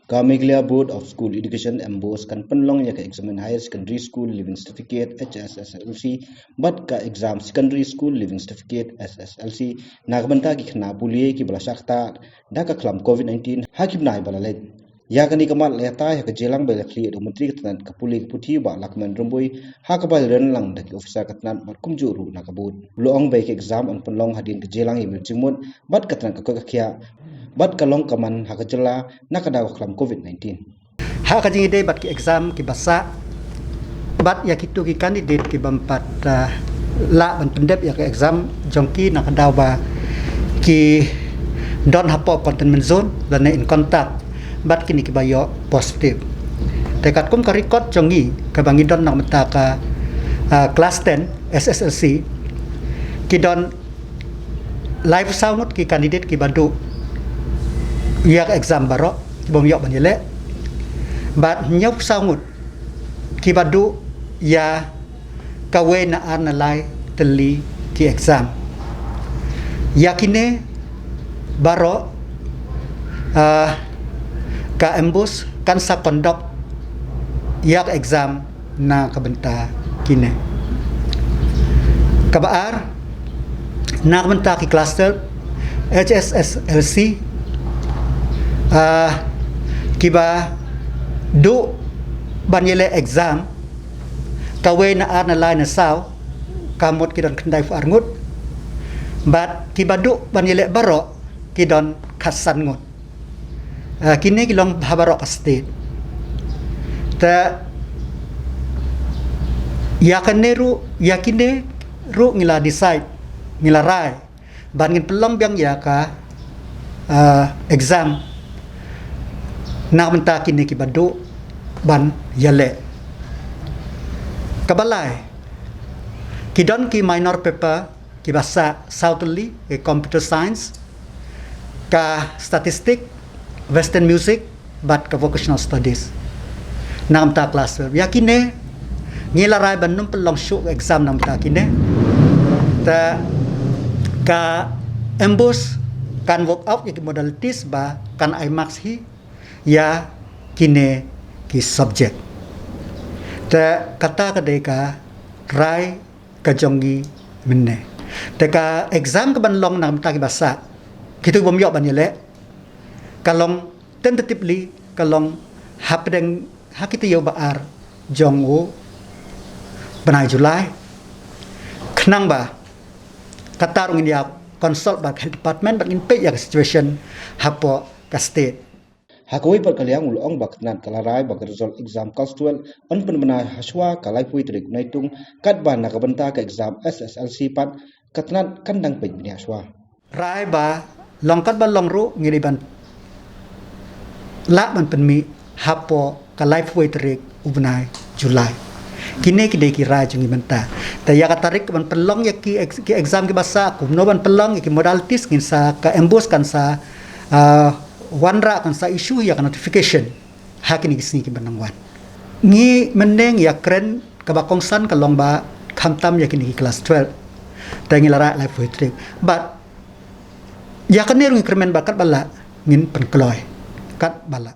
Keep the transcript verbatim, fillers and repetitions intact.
Ka Meghalaya Board of School Education, MBOSE, kan pynlong ïa ka Exam in Higher Secondary School Leaving Certificate, H S S L C, bad ka Exam Secondary School Leaving Certificate, S S L C, na ka bynta ki khynnah pule kiba la shah ktah da ka khlam COVID nineteen ha ki bnai ba la leit. Ïa kane ka mat la ïatai ha ka jingialang ba la khlieh da u Myntri ka tnat ka pule ka puthi, Bah Lahkmen Rymbui, ha kaba la ïaryngkat lang da ki officer ka tnat bad kumjuh ruh na ka board. U la ong ba ïa ka exam yn pynlong hadien ka jingialang ïa ka jingmut bad ka tnat ka koit ka khiah, bad ka long ka man ha ka jylla na ka daw ka khlam COVID nineteen. Ha ka jingïadei bad ki exam kiba sah bad ïa kito ki candidate ki bym pat, ah, lah ban pyndep ïa ka exam jong ki na ka daw ba ki don hapoh containment zone lane in contact bad kine kiba ïoh positive. Te katkum ka record jong ngi kaba ngi don na ka bynta ka, ah, class ten S S L C, ki don laiphew saw ngut ki candidate kiba duh ïa ka exam baroh, ki bym ïoh ban ïaleh. Bad hynñiewphew saw ngut kiba duh ïa kawei na ar na lai tylli ki exam. Ïa kine baroh, ah, ka MBOSE kan sa conduct ïa ka exam na ka bynta kine. Kaba ar, na ka bynta ki class twelve, H S S L C, ah, kiba duh ban ïaleh exam kawei na ar na lai na saw, ka mut ki don khyndaiphew ar ngut. Bad kiba duh ban ïaleh baroh ki don khatsan ngut. Ah, kine ki long ha baroh ka state. Te ïa kane ruh, ïa kine ruh ngi la decide, ngi la rai ban ngin pynlong biang ïa ka, ah, exam na ka bynta kine kiba duh ban ïaleh. Kaba lai, ki don ki minor paper kiba sah saw tylli, ki computer science, ka statistic, western music, bad ka vocational studies. Na ka bynta class twelve. Ïa kine ngi la rai ban ym pynlong shuh exam na ka bynta kine. Te ka MBOSE kan work out ïa ki modalities ba kan ai marks hi ïa kine ki subject. Te kata ka dei ka rai ka jong ngi mynne. Te ka exam kaban long na ka bynta kiba sah, kito bym ïoh ban ïaleh, ka long tentatively, ka long hapdeng ha ki taïew ba ar jong u bnai July. Khnang ba kata ruh ngin ïa consult bad health department bad ngin peit ïa ka situation hapoh ka state. Ha kawei pat ka liang u la ong ba ka tnat ka la rai ba ka result exam class twelve yn pynbna ha shuwa ka laiphew tarik Naitung, katba na ka bynta ka exam S S L C pat ka tnat kan dang peit bniah shuwa. Rai ba long katba long ruh ngi dei ban lah ban pynmih hapoh ka laiphew tarik u bnai July. Kine ki dei ki rai jong ngi mynta. Te ïa ka tarik ban pynlong ïa ki ex-, ki exam kiba sah, kumno ban pynlong ïa ki modalities, ngin sa, ka MBOSE kan sa, ah, wanrah, kan sa issue ïa ka notification ha kine ki sngi kiban nang wan. Ngi mynne ngi ïakren kaba kongsan ka long ba khamtam ïa kine ki class twelve. Te ngi la rai laiphew tarik. Bad ïa kane ruh ngi kyrmen ba katba lah ngin pynkloi. Katba lah.